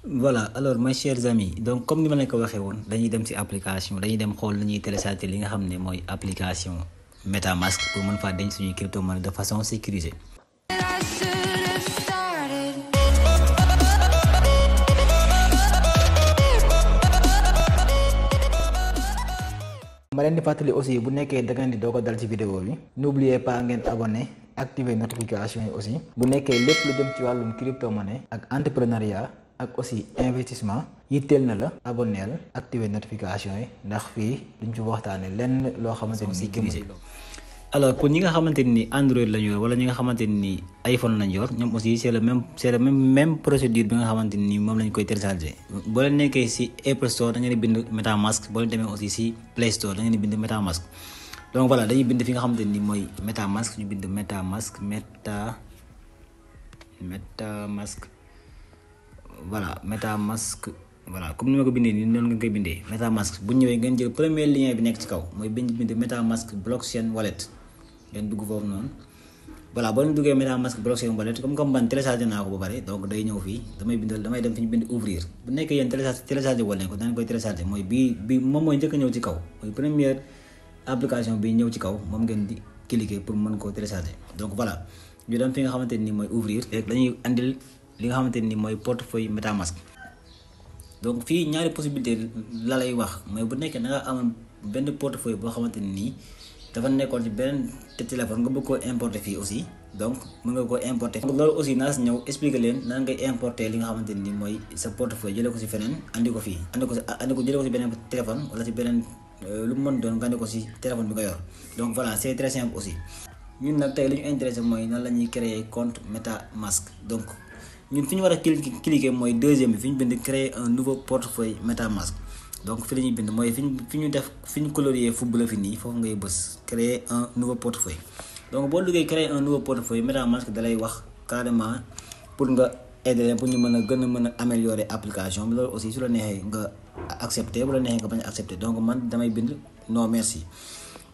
Voilà, alors mes chers amis, donc comme ni ma leen ko waxee woon dañuy dem ci application dañuy dem xool lu ñuy télécharger li nga xam ne mooy application MetaMask pour mën faa denc suñuy crypto-monnaie de façon sécurisée. ma leen di fàttali aussi bu nekkee da ngeen di doog a dal ci vidéo bi n'oubliez pas ngeen abonné activer notification yi aussi bu nekkee lépp lu jëm ci wàllum crypto-monnaie ak entrepreneuriat ak aussi investissement yitteel na la abonneel activer notification yi ndax fii duñ ci waxtaane lenn loo xamante ni sécurisé. Alors pour ñi nga xamante ni Android lañ yor wala ñi nga xamante ni iPhone lañ yor ñoom aussi c'est le même procédure bi nga xamante ni moom lañ koy télécharger boo leen nekkee ci Apple Store da ngeen di bind MetaMask boo leen demee aussi ci Play Store da ngeen di bind MetaMask. Donc voilà dañuy bind fi nga xamante ni mooy MetaMask ñu bind MetaMask voilà MetaMask voilà comme ni ma ko bindee nii noonu nga koy bindee MetaMask bu ñëwee ngeen jël premier lien bi nekk ci kaw mooy bind MetaMask blockchain wallet ngeen dugg foofu noonu. voilà boo leen duggee MetaMask blockchain wallet comme man téléchargé naa ko ba pare donc day ñëw fii damay dem fi ñu bind ouvrir bu nekkee yéen téléchargé wala leen ko danañ koy téléchargé mooy bii moom mooy njëkk a ñëw ci kaw mooy première application bi ñëw ci kaw moom ngeen di cliquer pour mën koo téléchargé. donc voilà ñu dem fi nga xamante ni mooy ouvrir rek dañuy andil li nga xamante ni mooy portefeuille MetaMask. donc fii ñaari possibilité la lay wax mooy bu nekkee da nga am benn portefeuille boo xamante ni nii dafa nekkoon ci beneen téléphone nga bëgg koo importer fii aussi donc mën nga koo importer. loolu aussi naa si ñëw expliquer leen nan ngay importer li nga xamante ni mooy sa portefeuille jëlee ko si feneen andi ko fii andi ko jëlee ko si beneen téléphone wala si beneen lu mu mën doon nga andi ko si téléphone bi nga yor. donc voilà c'est très simple aussi ñun nag tey li ñu intéressé mooy nan la ñuy créer compte MetaMask. donc ñun fi ñu war a cliquer mooy deuxième bi fi ñu bind créer un nouveau portefeuille MetaMask. donc fi la ñuy bind mooy fi ñu colorier football la fi nii foofu ngay bës créer un nouveau portefeuille. donc boo duggee créer un nouveau portefeuille MetaMask dalay wax carrément pour nga aider pour ñu mën a mën a améliorer application bi. loolu aussi su la neexee nga accepter bu la neexee nga bañ a accepter. donc man damay bind non merci.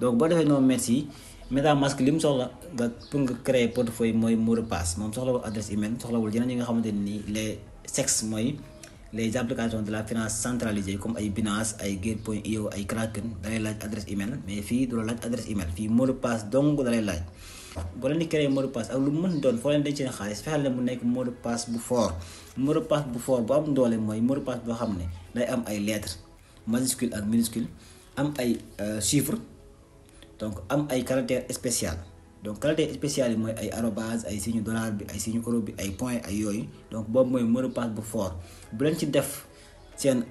donc boo defee non merci MetaMask li mu soxla nga pour nga créer portefeuille mooy mot de passe moom soxlawul adresse email soxlawul yeneen yi nga xamante ni les SEX mooy les applications de la finance centralisée comme ay Binance ay Gate.io ay Kraken da lay laaj adresse email mais fii du la laaj adresse email fii mot de passe donc da lay laaj. boo leen di créer mot de passe ak lu mën doon foo leen denc seen xaalis fexeel leen mu nekk mot de passe bu fort. mot de passe bu fort bu am doole mooy mot de passe boo xam ne day am ay lettres majuscule ak minuscule am ay chiffres. donc am ay caractère spécial donc caractère spécial yi mooy ay arobase ay signe dollar bi ay signe euro bi ay point ay yooyu. donc boobu mooy mot de passe bu fort bu leen ci def seen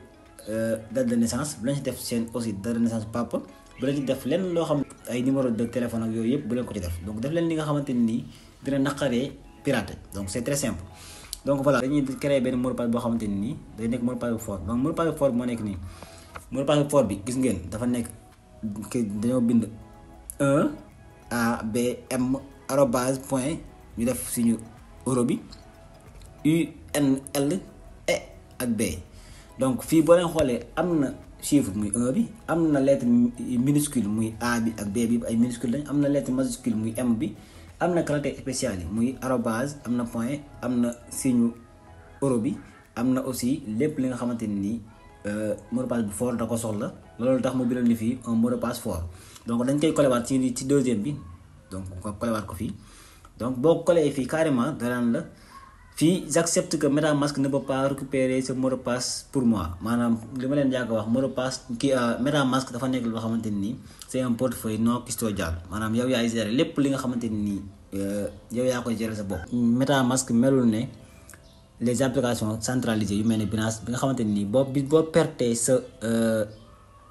date de naissance bu leen ci def seen aussi date de naissance papa bu leen ci def lenn loo xam ay numéro de téléphone ak yooyu yëpp bu leen ko ci def. donc def leen li nga xamante ni dina naqaree pirater donc c'est très simple. donc voilà dañuy créer benn mot de passe boo xamante ni nii day nekk mot de passe bu fort. donc mot de passe bu fort moo nekk nii mot de passe bu fort bi gis ngeen dafa nekk dañoo bind 1 A B M arobase point ñu def suñu euro bi U N L E ak B. donc fii boo leen xoolee am na chiffre muy 1 bi am na lettre minuscule muy A bi ak B bi ay minuscule lañ am na lettre majuscule muy M bi am na caractère spécial yi muy arobase am na point am na signe euro bi am na aussi lépp li nga xamante ni nii mot de passe bu fort da ko soxla loolu tax mu biral ni fii un mot de passe fort. donc dañ koy coller waat ci deuxième bi donc nga coller waat ko fii donc boo coller fii carrément danaan la fii j'accepte que MetaMask ne peut pas récupérer ce mot de passe pour moi maanaam li ma leen jàkk wax mot de passe kii MetaMask dafa nekk loo xamante ni c'est un portefeuille non custodial maanaam yow yaay gérer lépp li nga xamante ni yow yaa koy gérer sa bopp. MetaMask melul ne les applications centralisées yu mel ne Binance bi nga xamante ni boo pertee sa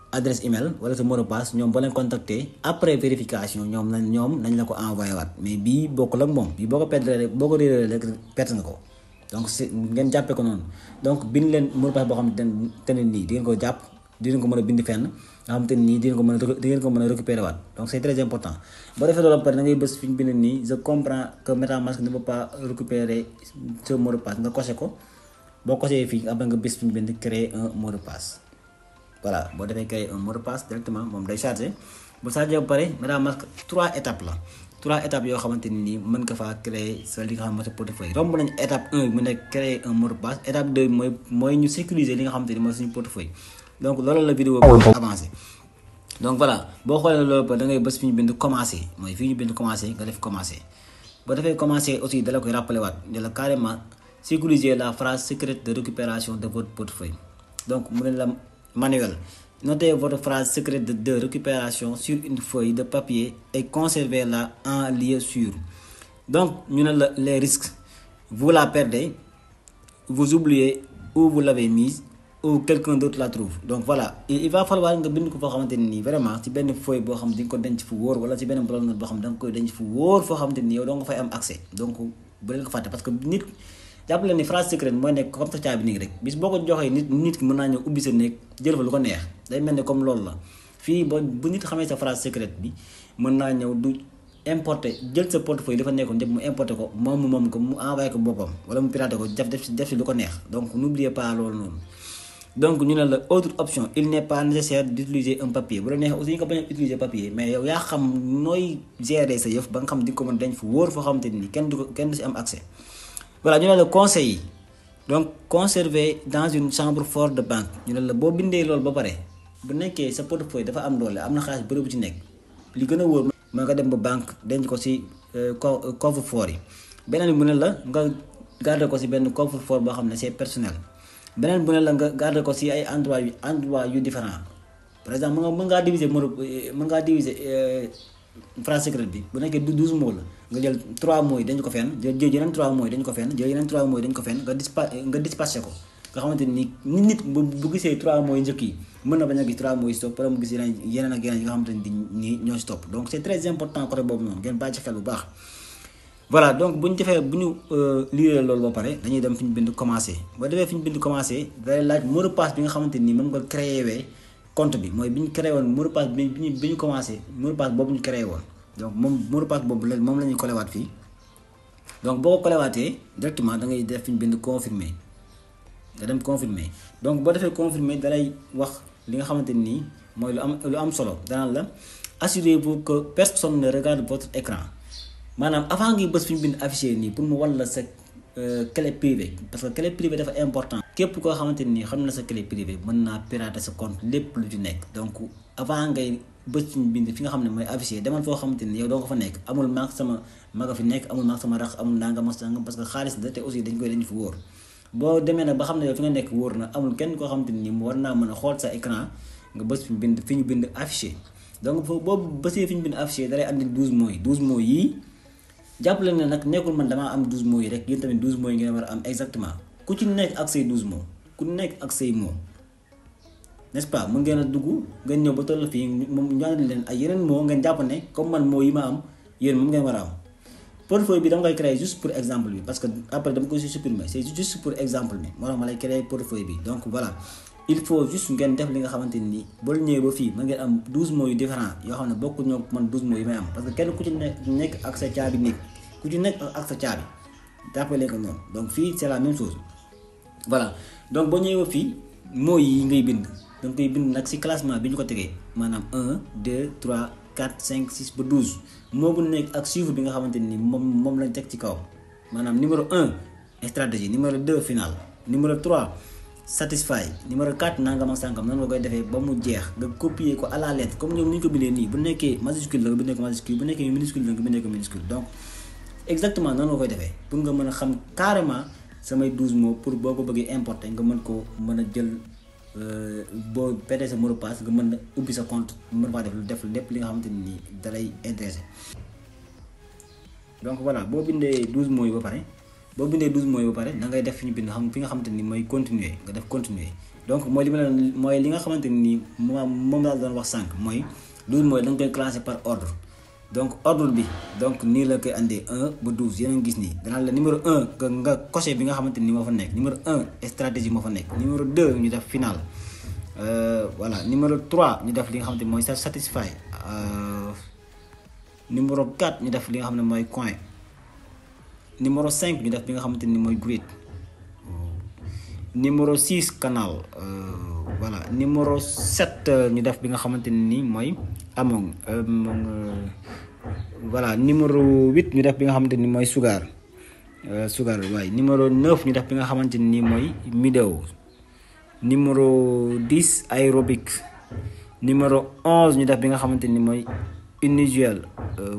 adresse email wala sa mot de passe ñoom boo leen contacter après vérification ñoom nañ la ko envoyé waat mais bii bokkul ak moom bii boo ko réeré rek perte nga ko. donc c'est ngeen jàppee ko noonu donc bind leen mot de passe boo xam ne nii di ngeen ko jàpp di ngeen ko mën a bind fenn nga xamante ni nii di ngeen ko mën a récupérer waat. donc c'est très important boo defee loolu pare da ngay bës fi ñu bind nii je comprends que MetaMask ne peut pas récupérer ce mot de passe nga coché ko boo coché fii après nga bës fi ñu bind créer un mot de passe. voilà boo defee créer un mot de passe directement moom day chargé bu chargé ba pare MetaMask 3 étapes la 3 étapes yoo xamante ni mën nga faa créer sa li nga xam ne sa portefeuille. romb nañ étape 1 mu nekk créer un mot de passe. étape 2 mooy ñu sécuriser li nga xamante ni mooy suñu portefeuille. donc loolu la vidéo bi avancé. donc voilà boo xoolee loolu ba da ngay bës fi ñu bind commencer mooy fii ñu bind commencer nga def commencer. boo defee commencer aussi dala koy rappelé waat ne la carrément sécuriser la phrase secrète de récupération de votre portefeuille. donc mu ne la manuel. Notez votre phrase secrète de récupération sur une feuille de papier et conservez-la en lieu sûr. Donc, nous avons les risques. Vous la perdez, vous oubliez où vous l'avez mise ou quelqu'un d'autre la trouve. Donc voilà, il va falloir que vous ayez vraiment si une feuille boo xam di ko denc fu wóor wala si benn bloc note boo xam da nga koy denc fu wóor foo xamante ni yow doo nga fay am accès. Donc bu leen ko fàtte parce que nit jàpp leen ni phrase secrète mooy nekk comme sa caabi nii rek bis boo ko joxee nit ki mën naa ñëw ubbi sa néeg jël fa lu ko neex day mel ne comme loolu la fii bu nit xamee sa phrase secrète bi mën naa ñëw du importer jël sa portefeuille dafa nekkoon ñëpp mu importer ko moom ko mu envoyé ko boppam wala mu pirater ko def si lu ko neex donc n'oubliez pas loolu noonu. donc ñu ne la autre option il n'est pas nécessaire d'utiliser un papier bu la neexee aussi nga bañ a utiliser papier mais yow yaa xam nooy gérer sa yëf ba nga xam di ko mën dañ fu wóor foo xamante ni kenn du si am accès. Voilà, ñu ne la conseil donc conserver dans une chambre forte de banque ñu ne la boo bindee loolu ba pare bu nekkee sa portefeuille dafa am doole am na xaalis bëri bu ci nekk li gën a wóor mooy nga dem ba banque denc ko si coffre-fort yi. beneen bi mu ne la nga garder ko si benn coffre-fort boo xam ne c'est personnel beneen bu ne la nga garder ko si ay endroit yu différent par exemple mën ngaa diviser phrase secrète bi bu nekkee 12 mots la nga jël 3 mots yi dañ ko fenn jël yeneen 3 mots yi dañ ko fenn jël yeneen 3 mots yi dañ ko fenn nga dispatché ko nga xamante ni nit bu gisee 3 mots yi njëkk yi mën na bañ a gis 3 mots yi si topp wala mu gis yeneen ak yeneen yi nga xamante ni ñoo si topp donc c'est très important côté boobu noonu ngeen bàyyi ci xel bu baax. voilà donc bu ñu lire loolu ba pare dañuy dem fi ñu bind commencer boo defee fi ñu bind commencer day laaj mot de passe bi nga xamante ni mën nga créer compte bi mooy bi ñu créé woon mot de passe bi ñu commencé mot de passe boobu ñu créé woon donc moom mot de passe boobu moom la ñuy collé waat fii donc boo ko collé waatee directement da ngay def fi ñu bind confirmer nga dem confirmer donc boo defee confirmer dalay wax li nga xamante ni mooy lu am solo danaan la assurez-vous que personne ne regarde votre écran maanaam avant ngay bës fi ñu bind affiché nii pour mu wan la sa clé privée parce que clé privée dafa important. képp koo xamante ni xam na sa clé privée mën naa pirater sa compte lépp lu ci nekk donc avant ngay bës fi ñu bind fi nga xam ne mooy affiché demal foo xamante ni yow doo ko fa nekk amul maag sama maga fi nekk amul maag sama rax amul nangam parce que xaalis la te aussi dañ fi wóor boo demee nag ba xam ne yow fi nga nekk wóor na amul kenn koo xamante ni war naa mën a xool sa écran nga bës fi ñu bind affiché donc boobu bësee fi ñu bind affiché dalay andi 12 mots yii jàpp leen ne nag nekkul man damaa am 12 mots yi rek yéen tamit 12 mots yi ngeen war a am exactement ku ci nekk ak say 12 mots ku nekk ak say mots n'est-ce pas mën ngeen a dugg ngeen ñëw ba toll fii moom ñaan leen ay yeneen mots ngeen jàpp ne comme man mots yi ma am yéen moom ngeen war a am portefeuille bi dama koy créer juste pour exemple bi parce que après dama koy supprimer c'est juste pour exemple bi moo tax ma lay créer portefeuille bi donc voilà il faut juste ngeen def li nga xamante ni boo ñëwee ba fii mën ngeen am 12 mots yu différents yoo xam ne bokku ñoo man 12 mots yi may am parce que kenn ku ci nekk ak sa caabi nekk ku ci nekk ak sa caabi jàppale ko noonu donc fii c'est la même chose voilà donc boo ñëwee ba fii mots yi ngay bind da nga koy bind nag ci classement bi ñu ko tegee maanaam 1 2 3 4 5 6 ba 12 moo bu nekk ak chiffre bi nga xamante ni moom lañ teg ci kaw maanaam numéro 1 stratégie numéro 2 final numéro 3 satisfy numéro 4 nangam ak sàngam noonu nga koy defee ba mu jeex nga copier ko à la lettre comme ñoom ni ñu ko bindee nii bu nekkee majuscule la nga bindee ko majuscule bu nekkee minuscule la nga bindee ko minuscule donc exactement noonu nga koy defee pour nga mën a xam carrément samay 12 mots pour boo ko bëggee importer nga mën ko mën a jël boo perdee sa mot de passe nga mën a ubbi sa compte mën faa def lépp li nga xamante ni dalay intéressé donc voilà boo bindee 12 mots yi ba pare da ngay def fi ñu bind fi nga xamante ni mooy continuer nga def continuer donc mooy li nga xamante ni moom laa doon wax sànq mooy 12 mots da nga koy classer par ordre donc ordre bi donc nii la koy andee 1 ba 12 yéen a ngi gis nii danaa la numéro 1 nga coché bi nga xamante ni moo fa nekk numéro 1 stratégie moo fa nekk numéro 2 ñu def final voilà numéro 3 ñu def li nga xamante ni mooy satisfy numéro 4 ñu def li nga xam ne mooy coin numéro 5 ñu def bi nga xamante ni mooy grid numéro 6 canal voilà numéro 7 ñu def bi nga xamante ni mooy among voilà numéro 8 ñu def bi nga xamante ni mooy Sugar waaye numéro 9 ñu def bi nga xamante ni mooy Mideo. numéro 10 Aerobic. numéro 11 ñu def bi nga xamante ni mooy Inusual.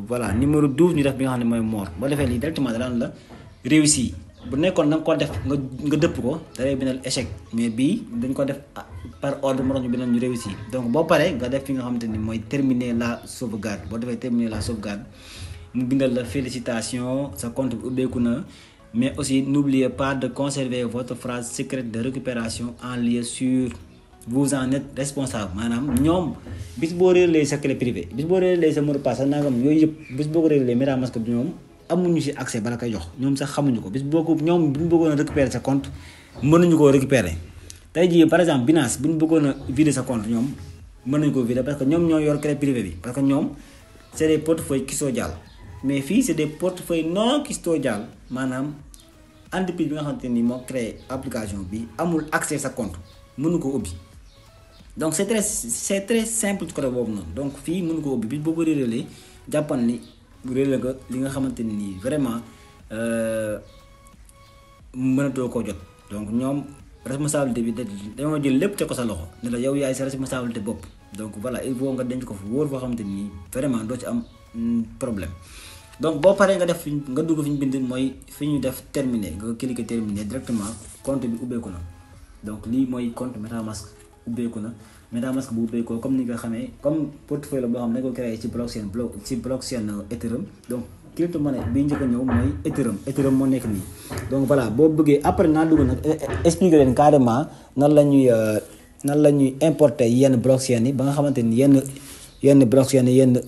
voilà numéro 12 ñu def bi nga xam ne mooy More. boo defee lii directement daan la réussi bu nekkoon da nga ko def nga dëpp ko da lay bindal échec mais bii dañ ko def par ordre moo tax ñu bindal ñu réussi donc boo paree nga def fi nga xamante ni mooy terminer la sauvegarde. boo defee terminer la sauvegarde mu bindal la félicitation sa compte bi ubbeeku na, mais aussi n'oubliez pas de conserver votre phrase secrète de récupération en lieu sûr. Vous en êtes responsable. maanaam ñoom bis boo réerlee sa clé privé, bis boo réerlee sa mot de passe sa nangam yooyu yëpp bis boo ko réerlee MetaMask bi ñoom amuñu ci accès bala koy jox, ñoom sax xamuñu ko. bis boo ko ñoom bu ñu bëggoon a récupérer sa compte mënuñu koo récupérer. tey jii par exemple Binance bu ñu bëggoon a vider sa compte ñoom mën nañu koo vider parce que ñoom ñoo yor clé privé bi, parce que ñoom c'est des portefeuilles custodial. mais fii c'est des portefeuilles non custodial, maanaam entreprise bi nga xamante ni moo créé application bi amul accès sa compte, mënu ko ubbi. donc c'est très simple ci côté boobu noonu. donc fii mënu ko ubbi bis boo ko réeralee jàppan ni réeré nga li nga xamante ni vraiment mënatoo koo jot. donc ñoom responsabilité bi dañoo jël lépp te ko sa loxo ne la yow yaay sa responsabilité bopp. donc voilà il faut nga denc ko fu wóor foo xamante ni vraiment doo ci am problème. donc boo paree nga def nga dugg fi ñu bind mooy fi ñu def terminer nga cliquer terminer directement compte bi ubbeeku na. donc lii mooy compte MetaMask ubbeeku na. MetaMask bu ubbeekoo comme ni nga xamee comme portefeuille la boo xam ne ko créé ci blockchain Ethereum. donc crypto-monnaie bi njëkk a ñëw mooy Ethereum moo nekk nii. donc voilà boo bëggee après naa dugg nag expliquer leen carrément nan la ñuy importer yenn blockchain yi ba nga xamante ni yenn blockchain yi yenn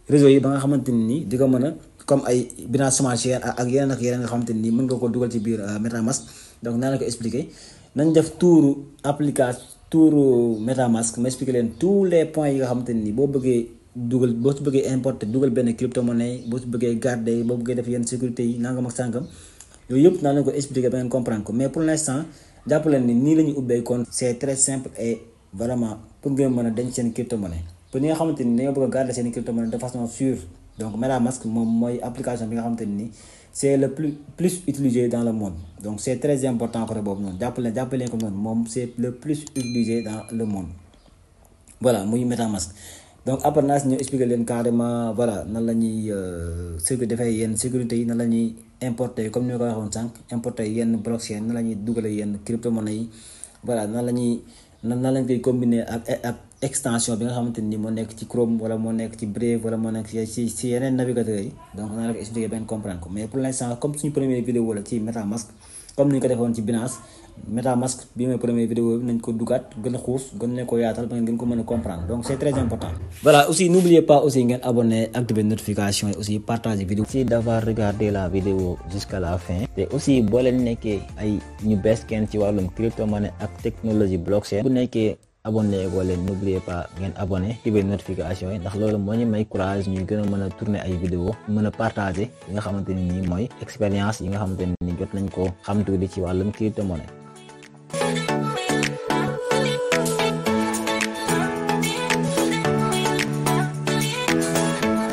réseau yi ba nga xamante ni di ko mën a comme ay Binance Smart Chain ak yeneen nga xamante ni mën nga ko dugal ci biir MetaMask. donc naa la ko expliquer nañ def tuuru MetaMask ma expliquer leen tous les points yi nga xamante ni boo ci bëggee importer dugal benn crypto-monnaie, boo ci bëggee garder, boo bëggee def yenn sécurité yi nangam ak sàngam yooyu yëpp naa leen ko expliquer ba ngeen comprendre ko. mais pour l'instant jàpp leen ni nii la ñuy ubbee compte c'est très simple et vraiment pour ngeen mën a denc seen crypto-monnaie. pour ñi nga xamante ni dañoo bëgg a garder seen crypto-monnaie de façon sûre, donc MetaMask moom mooy application bi nga xamante ni c'est le plus utilisé dans le monde. donc c'est très important côté boobu noonu jàppaleen ko noonu moom c'est le plus utilisé dans le monde. voilà muy MetaMask. donc après naa si ñëw expliquer leen carrément voilà nan la ñuy defee yenn sécurité yi, nan la ñuy importer comme ni ma ko waxoon sànq, importer yenn blockchain, nan la ñuy dugalee yenn crypto-monnaie yi. voilà nan lañ koy combiner ak extension bi nga xamante ni moo nekk ci Chrome wala moo nekk ci Brave wala moo nekk ci yeneen navigateurs yi. donc naa la ko expliquer benn comprendre ko. mais pour l'instant comme suñu première vidéo la ci MetaMask comme ni ñu ko defoon ci Binance, MetaMask bi mooy première vidéo bi nañ ko dugaat gën a xuus gën leen ko yaatal ba ngeen gën ko mën a comprendre. donc c'est très important. voilà aussi n'oubliez pas aussi ngeen abonner, activer notification et aussi partager vidéo. merci d'avoir regardé la vidéo jusqu'à la fin. te aussi boo leen nekkee ay ñu bees kenn ci wàllum crypto-monnaie ak technologie blockchain bu nekkee abonné ko leen n'oubliez pas ngeen abonné, activer notification yi ndax loolu moo ñu may courage ñuy gën a mën a tourner ay vidéo mën a partager yi nga xamante ni nii mooy expérience yi nga xamante ni jot nañ ko xam tuuti ci wàllum crypto-monnaie.